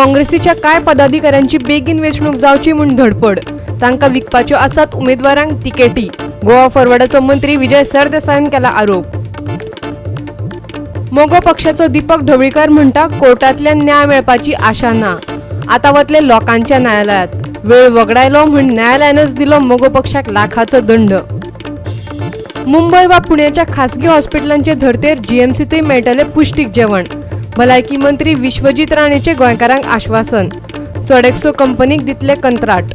काँग्रेसीच्या कांय पदाधिकाऱ्यांची बेगीन वेंचणूक जावची म्हूण धडपड. तांकां विकपाच्यो आसात उमेदवारांक तिकेटी. गोवा फॉरवर्डाचो मंत्री विजय सरदेसायान केला आरोप. मगो पक्षाचो दीपक ढवळीकर म्हणटा कोर्टांतल्यान न्याय मेळपाची आशा ना, आतां वतले लोकांच्या न्यायालयात. वेळ वगडायलो म्हूण न्यायालयानच दिलो मगो पक्षाक लाखाचो दंड. मुंबय वा पुण्याच्या खासगी हॉस्पिटलांचे धर्तेर जीएमसीतय मेळटले पुश्टीक जेवण. भलायकी मंत्री विश्वजीत राणेचे गोंयकारांक आश्वासन. सोडेक्सो कंपनीक दितले कंत्राट.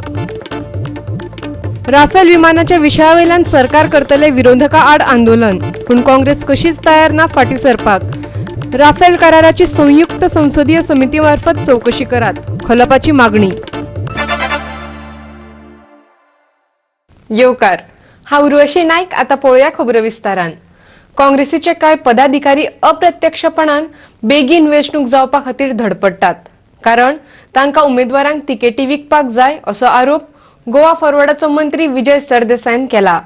राफेल विमानाच्या विशयावयल्यान सरकार करतले विरोधकां आड आंदोलन, पूण काँग्रेस कशीच तयार ना फाटीं सरपाक. राफेल कराराची संयुक्त संसदीय समिती मार्फत चवकशी करात, खलपाची मागणी. येवकार, हांव उर्वशी नायक. आतां पळोवया खबरो विस्तारान. काँग्रेसीचे कांय पदाधिकारी अप्रत्यक्षपणान बेगीन वेंचणूक जावपा खातीर धडपडटात, कारण तांकां उमेदवारांक तिकेटी विकपाक जाय असो आरोप गोवा फॉरवर्डाचो मंत्री विजय सरदेसायान केला.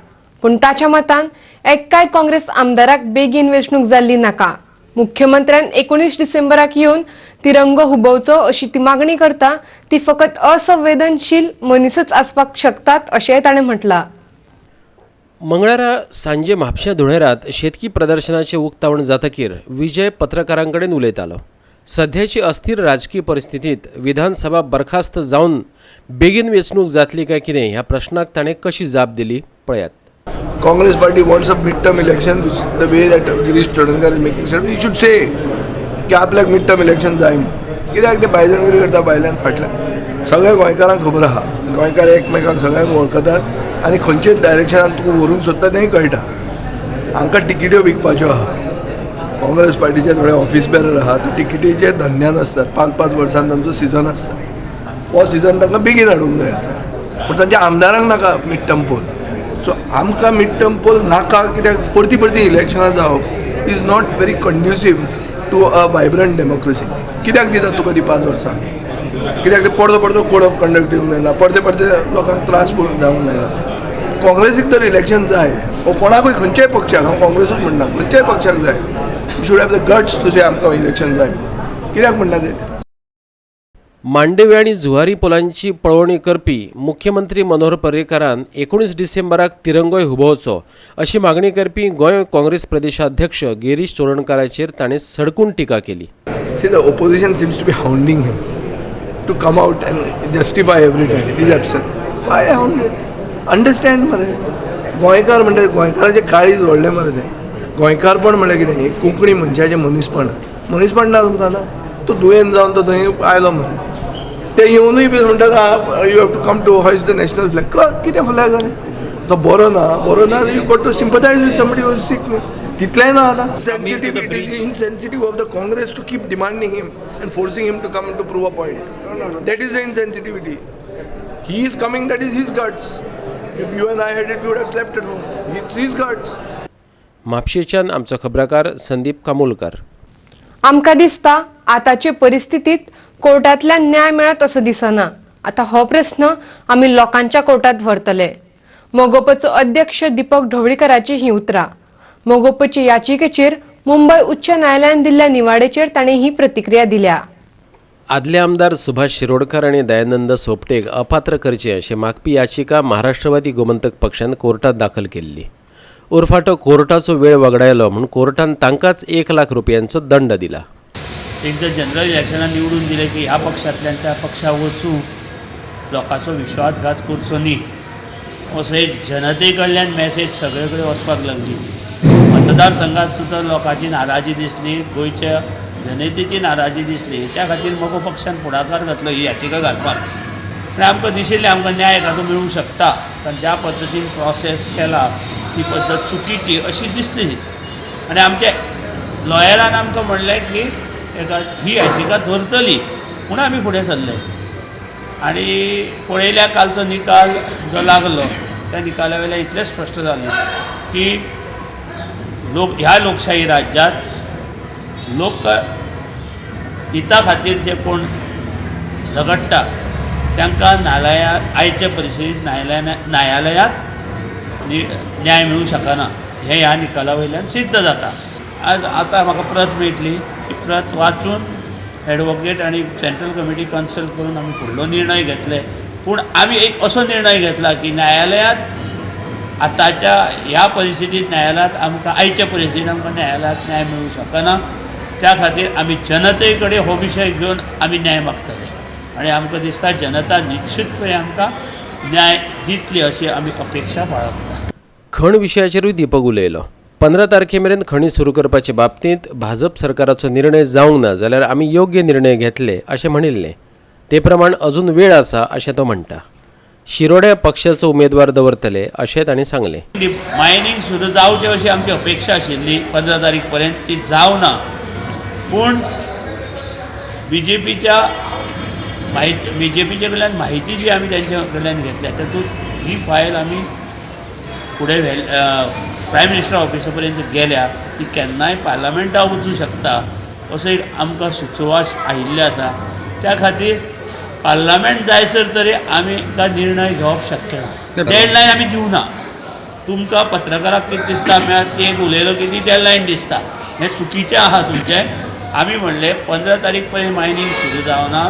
पूण ताच्या मतान एक्काय काँग्रेस आमदाराक बेगीन वेंचणूक जाल्ली नाका. मुख्यमंत्र्यान 19 डिसेंबराक येवन तिरंगो हुबोवचो अशी ती मागणी करता ती फकत असंवेदनशील मनीसच आसपाक शकतात अशेंय ताणें म्हटलां. मंगळारा सांजे म्हापशा धुळेरात शेतकी प्रदर्शनाचें उक्तावण जातकीर विजय पत्रकारां कडेन उलयतालो. सध्याची अस्थिर राजकीय परिस्थितींत विधानसभा बरखास्त जावन बेगीन वेंचणूक जातली काय कितें ह्या प्रश्नाक ताणें कशी जाप दिली पळयात. Congress party wants a mid term election, the way that Girish Chodankar is making sense. You should say की आपल्याक मिड टर्म इलेक्शन जाय म्हूण. कित्याक ते बायजणगिरी करता भायल्यान फाटल्यान. सगळ्या गोंयकारांक खबर आहा, गोंयकार एकमेकांक सगळ्यांक वळखतात आनी खंयच्याच डायरेक्शनान तुका व्हरूंक सोदता तेंय कळटा. हांकां तिकेट्यो विकपाच्यो आहा. काँग्रेस पार्टीचे थोडे ऑफिस बेरर आहा, ते तिकेटीचे धंद्यान आसतात. 5-5 वर्सान तांचो सिजन आसता, हो सिजन तांकां बेगीन हाडूंक जाय आतां. पूण तांच्या आमदारांक नाका मिड टर्म पोल. सो आमकां मिड टर्म पोल नाका, कित्याक परती परती इलेक्शनां जावप is not very conducive to a vibrant democracy. कित्याक दितात तुका ती 5 वर्सां? कित्याक ते परतो परतो कोड ऑफ कंडक्ट दिवंक जायना, परते परते लोकांक त्रास जावंक जायना. काँग्रेसीक तर इलेक्शन जाय वो कोणाकूय खंयच्याय पक्षाक, हांव काँग्रेसूच म्हणना, खंयच्याय पक्षाक जाय. You should have the guts to say आमकां इलेक्शन जाय. कित्याक म्हणटा ते? मांडवी आनी जुवारी पुलांची पळोवणी करपी मुख्यमंत्री मनोहर पर्रीकारान 19 डिसेंबराक तिरंगोय हुबोवचो अशी मागणी करपी गोंय काँग्रेस प्रदेशाध्यक्ष गिरीश चोडणकाराचेर ताणें सडकून टिका केली. See, the opposition seems to be hounding him to come out and justify every time his absence. Why hound it? Understand मरे, गोंयकार म्हणटा गोंयकाराचें काळीज व्हडलें मरे तें. गोंयकारपण म्हणल्यार कितें? एक कोंकणी मनशाचें मनीसपण. मनीसपण ना तुमकां आतां. तो दुयेंत जावन तो थंय आयलो मरे, ते येवनूय बी म्हणटात you have to come to hoist the national flag. कितें फ्लॅग आनी तो बरो ना, बरो ना. You got to sympathise with somebody who is sick न्ही, तितलेंय ना आतां. Sensitive, it is insensitive of the Congress to keep demanding him and forcing him to come to prove a point. That is the insensitivity. He is coming, that is his guts. If you and I had it, we would have slept at home. It's his guts. म्हापशेच्यान आमचो खबराकार संदीप कामोलकर. आमकां दिसता आतांचे परिस्थितीत कोर्टांतल्यान न्याय मेळत असो दिसना. आतां हो प्रस्न आमी लोकांच्या कोर्टांत व्हरतले. मगोपचो अध्यक्ष दीपक ढवळीकराची ही उतरां. मगोपचे याचिकेचेर मुंबय उच्च न्यायालयान दिल्ल्या निवाड्याचेर ताणें ही प्रतिक्रिया दिल्या. आदले आमदार सुभाष शिरोडकर आनी दयानंद सोपटेक अपात्र करचे अशें मागपी याचिका महाराष्ट्रवादी गोमंतक पक्षान कोर्टात दाखल केल्ली. उरफाटो कोर्टाचो वेळ वगडायलो म्हूण कोर्टान तांकांच 1 लाख रुपयांचो दंड दिला. एकदां जनरल इलेक्शनान निवडून दिलें की ह्या पक्षांतल्यान त्या पक्षा वचूं, लोकांचो विश्वासघात करचो न्ही असो एक जनते कडल्यान मॅसेज सगळे कडेन वचपाक लागली. मतदारसंघात सुद्दां लोकांची नाराजी दिसली, गोंयच्या जनतेची नाराजी दिसली. त्या खातीर मगो पक्षान फुडाकार घातलो ही याचिका घालपाक. आनी आमकां दिशिल्लें आमकां न्याय तातूंत मेळूंक शकता, कारण ज्या पद्दतीन प्रोसेस केला ती पद्दत चुकीची अशी दिसली. आनी आमच्या लॉयरान आमकां म्हणलें की एका ही याचिका धरतली म्हूण आमी फुडें सरले. आनी पळयल्या कालचो निकाल जो लागलो त्या निकाला वयल्यान इतलें स्पश्ट जालें की लोक ह्या लोकशाही राज्यांत लोक हिता खातीर जे कोण झगडटा तांकां न्यायालया आयचे परिस्थितींत न्यायालयांत न्याय मेळूंक शकना हें ह्या निकाला वयल्यान सिद्ध जाता. आज आतां म्हाका प्रत मेळटली, ती प्रत वाचून एडवोकेट आनी सेंट्रल कमिटी कन्सल्ट करून आमी फुडलो निर्णय घेतले. पूण आमी एक असो निर्णय घेतला की न्यायालयांत आतांच्या ह्या परिस्थितींत न्यायालयांत आमकां आयच्या परिस्थितींत आमकां न्यायालयांत न्याय मेळूं शकना. त्या खातीर आमी जनते कडेन हो विशय घेवन आमी न्याय मागतले आनी आमकां दिसता जनता निश्चितपणे आमकां न्याय दितली अशी आमी अपेक्षा बाळगता. खण विशयाचेरूय दीपक उलयलो. 15 तारखे मेरेन खणी सुरू करपाचे बाबतींत भाजप सरकाराचो निर्णय जावंक ना जाल्यार आमी योग्य निर्णय घेतले अशें म्हणिल्लें. ते प्रमाण अजून वेळ आसा अशें तो म्हणटा. शिरोड्या पक्षाचो उमेदवार दवरतले अशें तांणी सांगलें. मायनींग सुरू जावचें अशी आमची अपेक्षा आशिल्ली 15 तारीख पर्यंत, ती जावना. पूण बीजेपीच्या बीजेपीच्या कडल्यान म्हायती जी आमी तांच्या कडल्यान घेतल्या तातूंत ही फायल आमी फुडें प्रायम मिनिस्टर ऑफिसा पर्यंत गेल्या, ती केन्नाय पार्लमेंटाक वचूं शकता असो एक आमकां सुचोवास आयिल्लो आसा. त्या खातीर पार्लमेंट जायसर तरी आमी का निर्णय घेवप शक्य ना. डेडलायन आमी दिवना. तुमकां पत्रकाराक कितें दिसता म्हळ्यार ती एक उलयलो की ती डेडलायन दिसता, हें चुकीचें आसा तुमचें. आमी म्हणलें 15 तारीख पर्यंत मायनींग सुरू जावना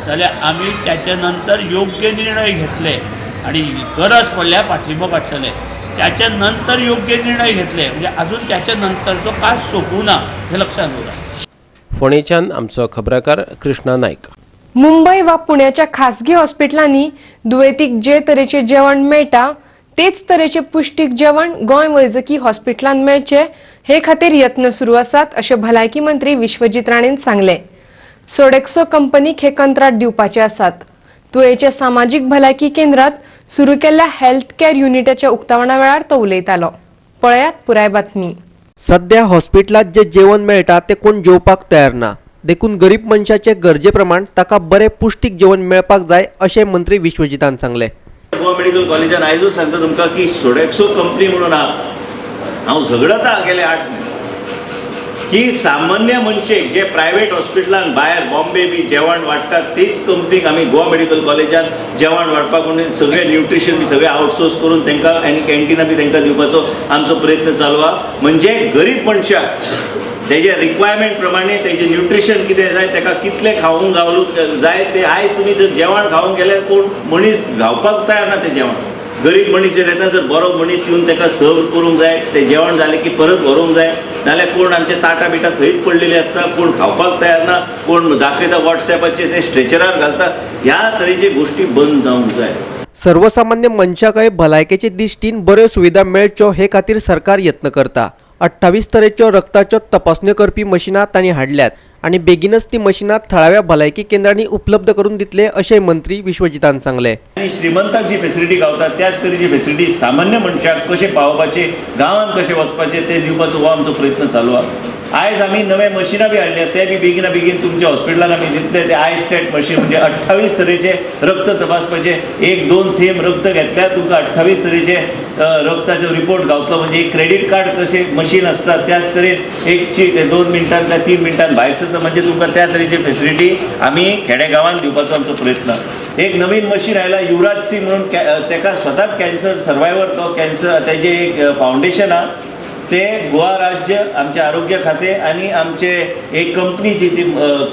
जाल्यार आमी त्याच्या नंतर योग्य निर्णय घेतले आनी गरज पडल्यार पाठिंबो काडटले. त्याच्या नंतर योग्य निर्णय घेतले म्हणजे अजून त्याच्या नंतरचो काळ सोंपूं ना हें लक्षांत दवरा. फोंडेच्यान आमचो खबराकार कृष्णा नायक. मुंबय वा पुण्याच्या खासगी हॉस्पिटलांनी दुयेंतीक जे तरेचे जेवण मेळटा तेच तरेचे पुश्टीक जेवण गोंय वैजकी हॉस्पिटलांत मेळचे हे खातीर यत्न सुरू आसात अशें भलायकी मंत्री विश्वजीत राणेन सांगलें. सोडेक्सो कंपनीक हे कंत्राट दिवपाचे आसात. तुयेच्या सामाजीक भलायकी केंद्रात सुरू केल्ल्या हेल्थ केअर युनिटाच्या उक्तावणा वेळार तो उलयतालो. पळयात पुराय बातमी. सध्या हॉस्पिटलांत जे जेवण मेळटा ते कोण जेवपाक तयार ना, देखून गरीब मनशाचे गरजे प्रमाण ताका बरें पुश्टीक जेवण मेळपाक जाय अशें मंत्री विश्वजितान सांगलें. गोवा मेडिकल कॉलेजान आयजूच सांगता तुमकां की सोडेक्सो कंपनी म्हणून हांव झगडता गेले 8 म्हयने की सामान्य मनशेक जे प्रायवेट हॉस्पिटलान भायर बॉम्बे बी जेवण वाडटात तेच कंपनीक आमी गोवा मेडिकल कॉलेजान जेवण वाडपाक म्हणून सगळें न्युट्रिशन बी सगळें आउटसोर्स करून तांकां आनी कॅन्टिनां बी तांकां दिवपाचो आमचो प्रयत्न चालू आहा. म्हणजे गरीब मनशाक तेजे रिक्वायरमेंट प्रमाणे तेजें न्युट्रिशन कितें जाय, ताका कितलें खावंक घालूंक जाय ते आयज तुमी जर जेवण खावंक गेल्यार कोण मनीस घावपाक तयार ना तें जेवण. गरीब मनीस जर येता जर बरो मनीस येवन ताका सर्व करूंक जाय, तें जेवण जालें की परत व्हरूंक जाय, नाल्यार कोण आमचे ताटां बिटां थंयच पडलेलीं आसता, कोण खावपाक तयार ना, कोण दाखयता वॉट्सॅपाचेर ते स्ट्रेचरार घालता. ह्या तरेचे गोश्टी बंद जावंक जाय. सर्वसामान्य मनशाकय भलायकेचे दृश्टीन बऱ्यो सुविधा मेळच्यो हे खातीर सरकार यत्न करता. 28 तरेच्यो रक्ताच्यो तपासण्यो करपी मशिनां तांणी हाडल्यात आनी बेगीनच ती मशिनां थळाव्या भलायकी केंद्रांनी उपलब्ध करून दितले अशें मंत्री विश्वजितान सांगलें. आनी श्रीमंताक जी फेसिलिटी गावता त्याच तरेची फेसिलिटी सामान्य मनशाक कशें पावोवपाचें, गांवांत कशें वचपाचें तें दिवपाचो हो आमचो प्रयत्न चालू आसा. आयज आमी नवे मशिनां बी हाडल्या, ते बी बेगिना बेगीन तुमच्या हॉस्पिटलान आमी दितले. ते आयस्टॅट मशीन म्हणजे 28 तरेचे रक्त तपासपाचे, 1-2 थेंब रक्त घेतल्यार तुमकां 28 तरेचे रक्ताचो रिपोर्ट गावतलो. म्हणजे एक क्रेडीट कार्ड कशें मशीन आसता त्याच तरेन एक चीट 2 मिनटान काय 3 मिनटान भायर सरता. म्हणजे तुमकां त्या तरेची फेसिलिटी आमी खेडेगांवांत दिवपाचो आमचो प्रयत्न. एक नवीन मशीन आयला युवराज सिंग म्हणून, ताका स्वताच कॅन्सर सर्वायवर, तो कॅन्सर तेजें एक फावंडेशन आहा, ते गोवा राज्य आमचे आरोग्य खाते आनी आमचे एक कंपनी जी ती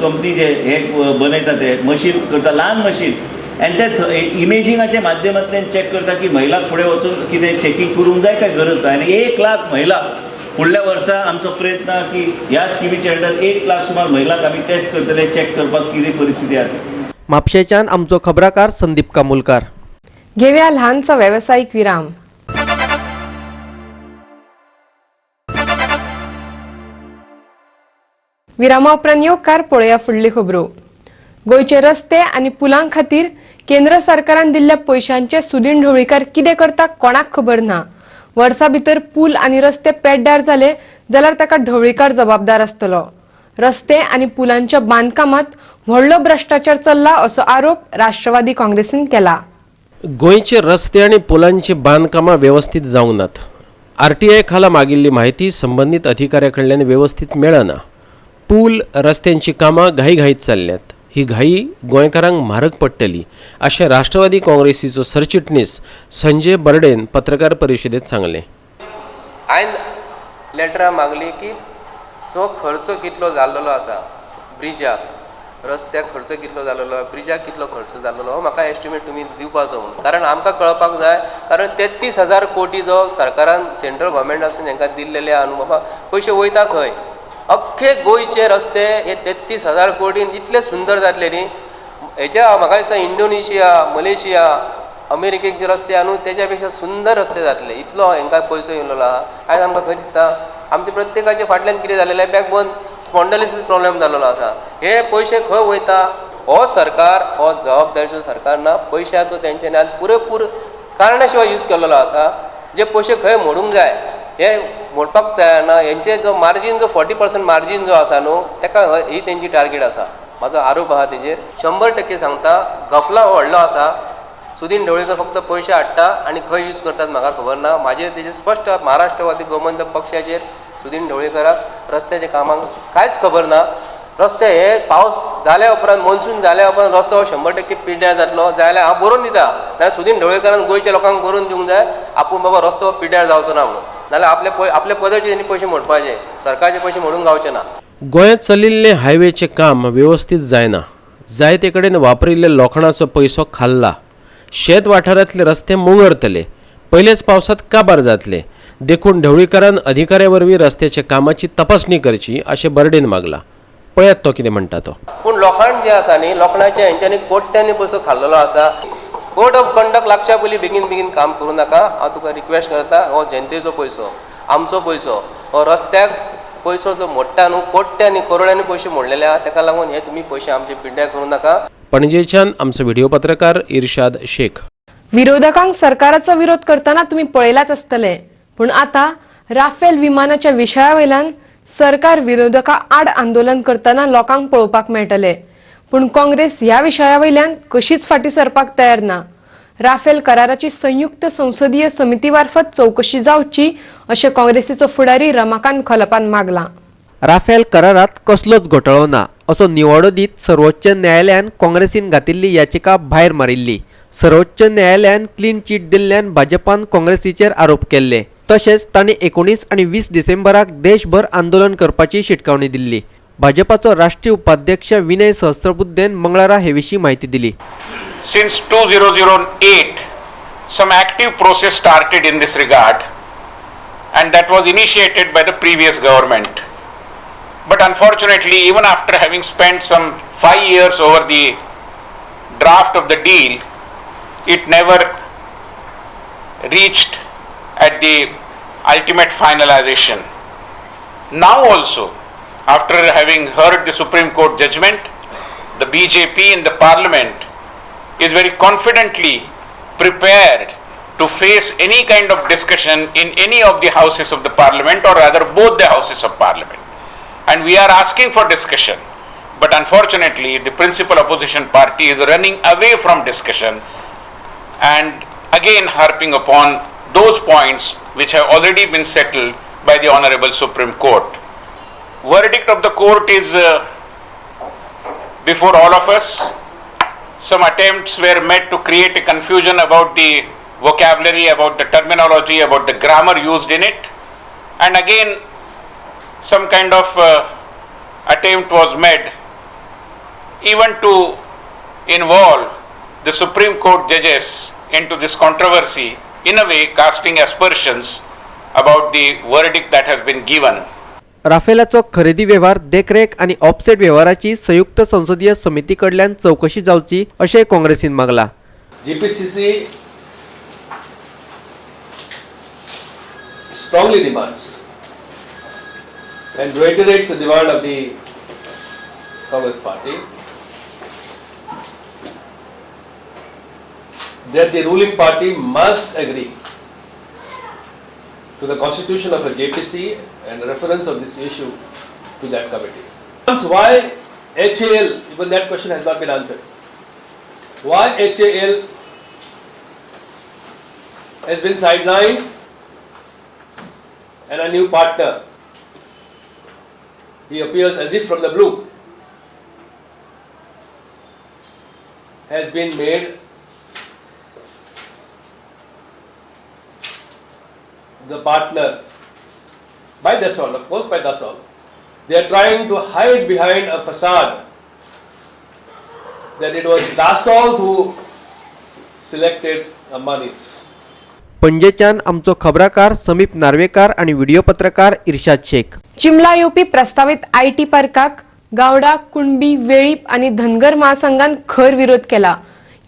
कंपनी जे हे बनयता ते मशीन करता, ल्हान मशीन, आनी ते इमेजिंगाच्या माध्यमांतल्यान चॅक करता की महिलाक फुडें वचून कितें चॅकींग करूंक जाय काय गरज ना. आनी 1 लाख महिला फुडल्या वर्सा आमचो प्रयत्न की ह्या स्किमीच्या अंडर 1 लाख सुमार महिलांक आमी टेस्ट करतले, चॅक करपाक कितें परिस्थिती आसा. म्हापशेंच्यान आमचो खबराकार संदीप कामुलकार. घेवया ल्हानसो वेवसायीक विराम. विरामा उपरांत येवकार पळोवया फुडली खबरो. गोंयचे रस्ते आनी पुलां खातीर केंद्र सरकारान दिल्ल्या पयशांचे सुदीन ढवळीकार कितें करता कोणाक खबर ना. वर्सा भितर पूल आनी रस्ते पेड्ड्यार जाले जाल्यार ताका ढवळीकार जबाबदार आसतलो. रस्ते आनी पुलांच्या बांदकामांत व्हडलो भ्रश्टाचार चल्ला असो आरोप राष्ट्रवादी काँग्रेसीन केला. गोंयचे रस्ते आनी पुलांची बांदकामां वेवस्थीत जावंक नात. आरटीआय खाला मागिल्ली म्हायती संबंदीत अधिकाऱ्या कडल्यान वेवस्थीत मेळना. पूल रस्त्यांची कामां घाईघाईत चल्ल्यात. ही घाई गोंयकारांक म्हारग पडटली अशें राष्ट्रवादी काँग्रेसीचो सरचिटणीस संजय बर्डेन पत्रकार परिशदेंत सांगलें. हांवें लेटरां मागली की जो खर्च कितलो जाल्लो आसा ब्रिजाक रस्त्याक खर्च कितलो जालेलो, ब्रिजाक कितलो खर्च जालेलो हो म्हाका एस्टिमेट तुमी दिवपाचो म्हणून, कारण आमकां कळपाक जाय. कारण 33,000 कोटी जो सरकारान सेंट्रल गव्हर्मेंट आसून हेंकां दिल्लेले आहा न्हू बाबा, पयशे वयता खंय? अख्खे गोंयचे रस्ते हे 33,000 कोटीन इतले सुंदर जातले न्ही. हेज्या म्हाका दिसता इंडोनेशिया, मलेशिया, अमेरिकेक जे रस्ते आहा न्हू तेज्या पेक्षा सुंदर रस्ते जातले, इतलो हेंकां पयसो येयलेलो आहा. आयज आमकां खंय दिसता आमचे प्रत्येकाचे फाटल्यान कितें जालेलें, बॅकबोन स्पॉन्डलिसीस प्रॉब्लेम जालेलो आसा. हे पयशे खंय वयता? हो सरकार हो जबाबदारीचो सरकार ना, पयशाचो तेंच्यांनी आज पुरेपूर कारणा शिवाय यूज केलेलो आसा. जे पयशे खंय मोडूंक जाय हे मोडपाक तयार ना. हेंचे जो मार्जीन जो 40% मार्जीन जो आसा न्हू तेका ही तेंची टार्गेट आसा. म्हाजो आरोप आहा तेजेर 100% सांगता, गफला हो व्हडलो आसा. सुदीन ढवळीकर फक्त पयशे हाडटा आनी खंय यूज करतात म्हाका खबर ना. म्हाजेर तेजेर स्पश्ट महाराष्ट्रवादी गोमंतक पक्षाचेर सुदीन ढवळीकराक रस्त्याच्या कामांक कांयच खबर ना. रस्ते हे पावस जाल्या उपरांत, मॉन्सून जाल्या उपरांत रस्तो 100% पिड्ड्यार जातलो जाल्यार हांव बरोवन दिता. जाल्यार सुदीन ढवळीकरान गोंयच्या लोकांक बरोवन दिवंक जाय आपूण बाबा रस्तो पिड्ड्यार जावचो ना म्हणून, नाल्यार आपले पदरचे तेणी पयशे मोडपाचे, सरकारचे पयशे मोडूंक गावचे ना. गोंयांत चलिल्लें हायवेचें काम वेवस्थीत जायना, जायते कडेन वापरिल्ले लोखणाचो पयसो खाल्ला, शेत वाठारांतले रस्ते मुंगरतले, पयलेच पावसांत काबार जातले, देखून ढवळीकरान अधिकाऱ्या वरवीं रस्त्याच्या कामाची तपासणी करची अशें बर्डेन मागला. पळयात तो कितें म्हणटा तो. पूण लोखण जें आसा न्ही, लोखणाचे हेंच्यांनी कोट्यांनी पयसो खाल्लेलो आसा. कोड ऑफ कंडक्ट लागच्या पयलीं बेगीन बेगीन काम करूं नाका, हांव तुका रिक्वेस्ट करता. हो जनतेचो पयसो, आमचो पयसो, हो रस्त्याक पयसो जो मोडटा न्हू, कोट्यांनी करोडांनी पयशे मोडलेले आहा, तेका लागून हे तुमी पयशे आमचे पिड्ड्यार करूं नाका. पणजेच्यान आमचो व्हिडिओ पत्रकार इर्शाद शेख. विरोधकांक सरकाराचो विरोध करतना तुमी पळयलाच आसतले, पूण आतां राफेल विमानाच्या विशया वयल्यान सरकार विरोधकां आड आंदोलन करतना लोकांक पळोवपाक मेळटले. पूण काँग्रेस ह्या विशया वयल्यान कशीच फाटीं सरपाक तयार ना. राफेल कराराची संयुक्त संसदीय समिती मार्फत चवकशी जावची अशें काँग्रेसीचो फुडारी रमाकांत खलपान मागलां. राफेल करारात कसलोच घोटाळो ना असो निवाडो दीत सर्वोच्च न्यायालयान काँग्रेसीन घातिल्ली याचिका भायर मारिल्ली. सर्वोच्च न्यायालयान क्लीन चीट दिल्ल्यान भाजपान काँग्रेसीचेर आरोप केल्ले. तशेंच तांणी 19 आनी 20 डिसेंबराक देशभर आंदोलन करपाची शिटकावणी दिल्ली. भाजपाचो राष्ट्रीय उपाध्यक्ष विनय सहस्त्रबुद्धेन मंगळारा हे विशीं म्हायती दिली. Since 2008, some active process started in this regard, and that was initiated by the previous government. But unfortunately, even after having spent some 5 years over the draft of the deal, it never reached at the ultimate finalization. Now also, after having heard the Supreme Court judgment, the BJP in the parliament is very confidently prepared to face any kind of discussion in any of the houses of the parliament, or rather both the houses of parliament. And we are asking for discussion, but unfortunately the principal opposition party is running away from discussion and again harping upon those points which have already been settled by the Honorable Supreme Court. Verdict of the court is before all of us. Some attempts were made to create a confusion about the vocabulary, about the terminology, about the grammar used in it, and again some kind of attempt was made even to involve the Supreme Court judges into this controversy, in a way casting aspersions about the verdict that has been given. राफेलाचो खरेदी वेव्हार देखरेख आनी offset वेव्हाराची संयुक्त संसदीय समिती कडल्यान चवकशी जावची अशें काँग्रेसीन मागला. GPCC strongly demands and reiterates the demand of the Congress party that the ruling party must agree to the constitution of a JPC and reference of this issue to that committee. Why HAL, even that question has not been answered. Why HAL has been sidelined and a new partner, he appears as if from the blue, has been made the partner by Dassault, of course by Dassault. They are trying to hide behind a facade that it was Dassault who selected Ambani's. पणजेच्यान आमचो खबराकार समीप नार्वेकार आनी video पत्रकार इर्शाद शेख. चिमला येवपी प्रस्तावीत IT पार्काक Gawda, Kunbi, Velip आनी धनगर महासंघान खर विरोध केला.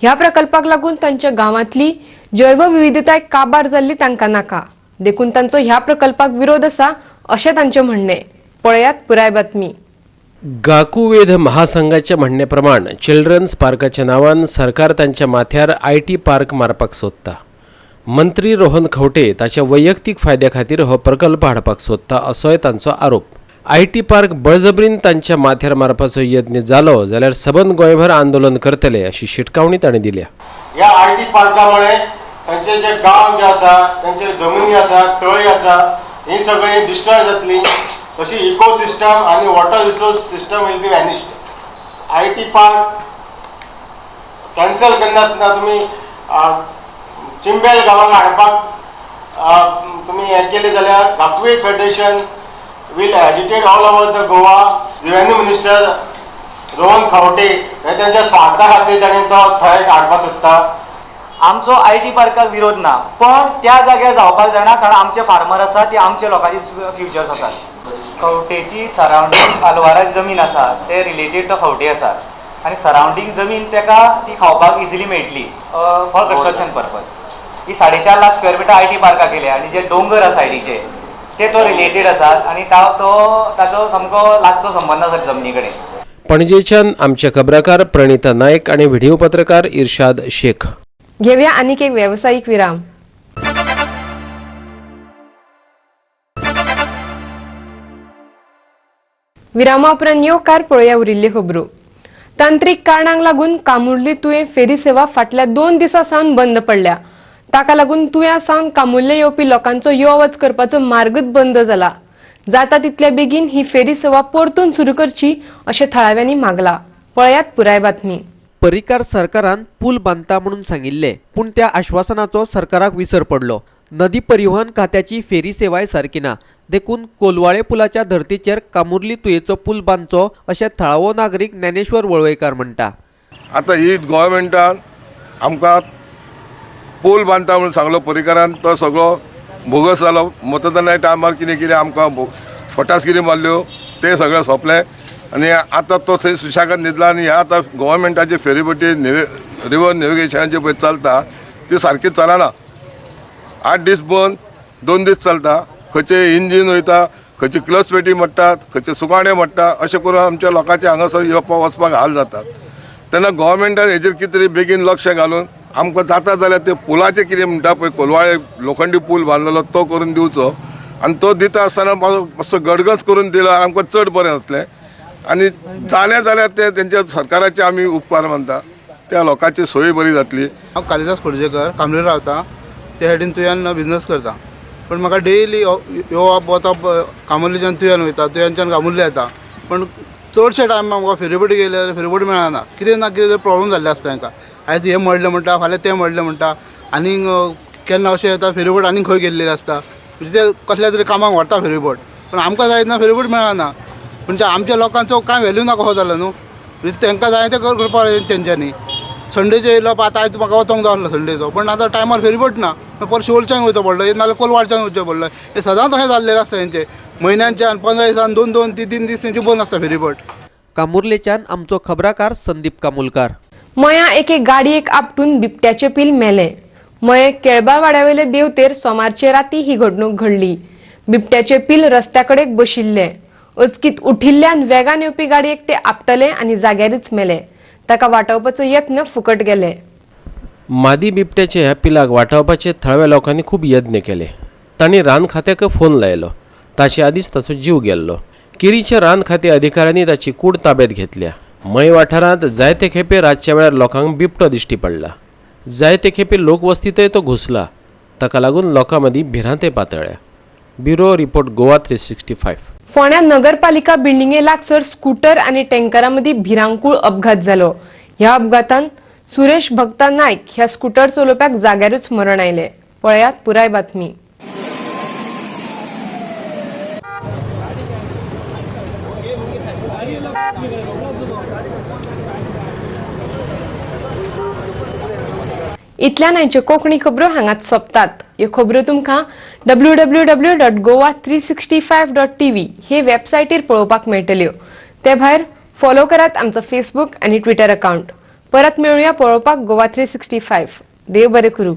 ह्या प्रकल्पाक लागून तांच्या गांवांतली जैवविविधताय काबार जाल्ली तांकां नाका, देखून तांचो ह्या प्रकल्पाक विरोध आसा अशें तांचें म्हणणें. पळयात पुराय बातमी. गाकुवेध महासंघाच्या म्हणण्याप्रमाण चिल्ड्रन्स पार्काच्या नांवान सरकार तांच्या माथ्यार IT park मारपाक सोदता. मंत्री रोहन खंवटे ताच्या वैयक्तीक फायद्या खातीर हो प्रकल्प हाडपाक सोदता असोय तांचो आरोप. IT park बळजबरीन तांच्या माथ्यार मारपाचो यत्न जालो जाल्यार सबंद गोंयभर आंदोलन करतले अशी शिटकावणी ताणें दिल्या. ह्या IT पार्कामुळे तांचे जे गांव जे आसा, तांचे जमिनी आसा, तळी आसा, ही सगळी डिस्ट्रॉय जातली. तशी इकोसिस्टम आनी water resource system will be vanished. IT park cancel करनासतना तुमी चिंबेल गांवांक हाडपाक तुमी हें केलें जाल्यार Gakuvet federation will agitate all over the Goa. Revenue minister Rohan Khaunte हे तांच्या स्वार्था खातीर ताणें तो थंय हाडपाक सोदता. आमचो IT पार्काक विरोध ना, पण त्या जाग्यार जावपाक जायना, कारण आमचे फार्मर आसा, ती आमच्या लोकांची फ्युचर्स आसात. खंवटेची सरावंडींग आलवारा जमीन आसा, ते रिलेटेड तो खंवटे आसा आनी सरावंडींग जमीन ताका ती खावपाक इजिली मेळटली फॉर कन्स्ट्रक्शन पर्पज. ही 4.5 लाख स्क्वेअर मिटर IT पार्काक केले आनी जे दोंगर आसा सायडीचे ते तो रिलेटेड आसा आनी तो ताचो सामको लागचो संबंद आसा जमनी कडेन. पणजेच्यान आमचे खबराकार प्रणिता नायक आनी व्हिडिओ पत्रकार इर्शाद शेख. घेवया आनीक एक वेवसायीक विराम. विरामा उपरांत येवकार पळोवया उरिल्ल्यो खबरो. तांत्रीक कारणांक लागून कामुर्ली तुयें फेरी सेवा फाटल्या 2 दिसां सावन बंद पडल्या. ताका लागून तुयां सावन कामुर्ले येवपी लोकांचो यो वच करपाचो मार्गच बंद जाला. जाता तितल्या बेगीन ही फेरी सेवा परतून सुरू करची अशें थळाव्यांनी मागला. पळयात पुराय बातमी. पर्रीकार सरकारान पूल बांदता म्हणून सांगिल्ले, पूण त्या आश्वासनाचो सरकाराक विसर पडलो. नदी परिवहन खात्याची फेरी सेवाय सारकी ना, देखून कोलवाळे पुलाच्या धर्तीचेर कामुर्ली तुयेचो पूल बांदचो अशें थळावो नागरीक ज्ञानेश्वर वळवयकार म्हणटा. आतां ही गव्हर्मेंटान आमकां पूल बांदता म्हणून सांगलो पर्रीकारान, तो सगळो बोगस जालो. मतदाना टायमार कितें कितें आमकां फटासगिरी मारल्यो, तें सगळें सोंपलें आनी आतां तो थंय सुशेगाद न्हिदला. आनी ह्या आतां गव्हर्मेंटाची फेरीबोटी रिवर नेविगेशनाची पळय चलता ती सारकी चलना. 8 दीस बंद, 2 दीस चलता. खंयचे इंजीन वयता, खंयची क्लच पेटी मोडटात, खंयचे सुकाणे मोडटा, अशें करून आमच्या लोकांचे हांगासर येवपाक वचपाक हाल जातात. तेन्ना गव्हर्मेंटान हेजेर कितें तरी बेगीन लक्ष घालून आमकां जाता जाल्यार ते पुलाचें कितें म्हणटा पळय, कोलवाळे लोखंडी पूल बांदलेलो तो करून दिवचो. आनी तो दिता आसतना मातसो गडगंज करून दिलो आमकां चड बरें जातलें. आनी जालें जाल्यार ते तेंच्या सरकाराचे आमी उपकार मानता, त्या लोकांची सोय बरी जातली. हांव कालिदास खोर्जेकर, कामरेर रावता. त्या सायडीन तुयान बिजनस करता, पूण म्हाका डेली येवप वचप कामुर्लेच्यान तुयान वयता, तुयानच्यान कामुर्ले येता. पूण चडशे टायम आमकां फेरीबोटी गेले जाल्यार फेरीबोट मेळना. कितें ना कितें तरी प्रॉब्लम जाल्ले आसता तांकां. आयज हें मोडलें म्हणटा, फाल्यां तें मोडलें म्हणटा, आनीक केन्ना अशें येता फेरीबोट आनीक खंय गेल्लेली आसता. म्हणजे ते कसल्या तरी कामाक व्हरता फेरीबोट, पूण आमकां जाय ना फेरीबोट मेळना. म्हणजे आमच्या लोकांचो कांय व्हॅल्यू ना कसो जालो न्हू. म्हणजे तांकां जाय तें करपाक तेंच्यांनी. संडेचो येयलो आतां आयज म्हाका वचोंक जाय आसलो संडेचो, पूण आतां टायमार फेरीबोट ना, परत शिवोलच्यान वयचो पडलो, नाल्यार कोलवाळच्यान वयचें पडलो. हें सदांच अशें जाल्लें आसता तेंचें. म्हयन्याच्यान 15 दिसान 2 2 3 3 दीस तेंचे बंद आसता फेरीबोट. कामुर्लेच्यान आमचो खबराकार संदीप कामुलकार. मयां एके गाडयेक आपटून बिबट्याचें पील मेलें. मयें केळबावाड्यावेले देवतेर सोमारचे राती ही घडणूक घडली. बिबट्याचें पील रस्त्या कडेक बशिल्लें. अचकीत उठिल्ल्यान वेगान येवपी गाडयेक ते आपटले आनी जाग्यारच मेले. ताका वाटावपाचो यत्न फुकट गेले. मादी बिबट्याचे ह्या पिलाक वाटावपाचे थळाव्या लोकांनी खूब यत्न केले. तांणी रान खात्याक फोन लायलो. ताचे आदींच ताचो जीव गेल्लो. केरीच्या रान खाते अधिकाऱ्यांनी ताची कूड ताब्यात घेतल्या. मय वाठारांत जायते खेपे रातच्या वेळार लोकांक बिबटो दिश्टी पडला. जायते खेपे लोकवस्तींतय तो घुसला. ताका लागून लोकां मदीं भिरांते पातळ्ळ्या. Bureau report, Goa 365. फोंड्या नगरपालिका बिल्डिंगे लागसर स्कूटर आनी टँकरा मदीं भिरांकूळ अपघात जालो. ह्या अपघातान सुरेश भक्ता नायक ह्या स्कूटर चलोवप्याक जाग्यारूच मरण आयलें. पळयात पुराय बातमी. इतल्यान आयच्यो कोंकणी खबरो हांगाच सोंपतात. ह्यो खबरो तुमकां www.goa365.tv हे वेबसायटीर पळोवपाक मेळटल्यो. ते भायर फॉलो करात आमचो फेसबूक आनी ट्विटर अकावंट. परत मेळुया पळोवपाक गोवा 365. देव बरें करूं.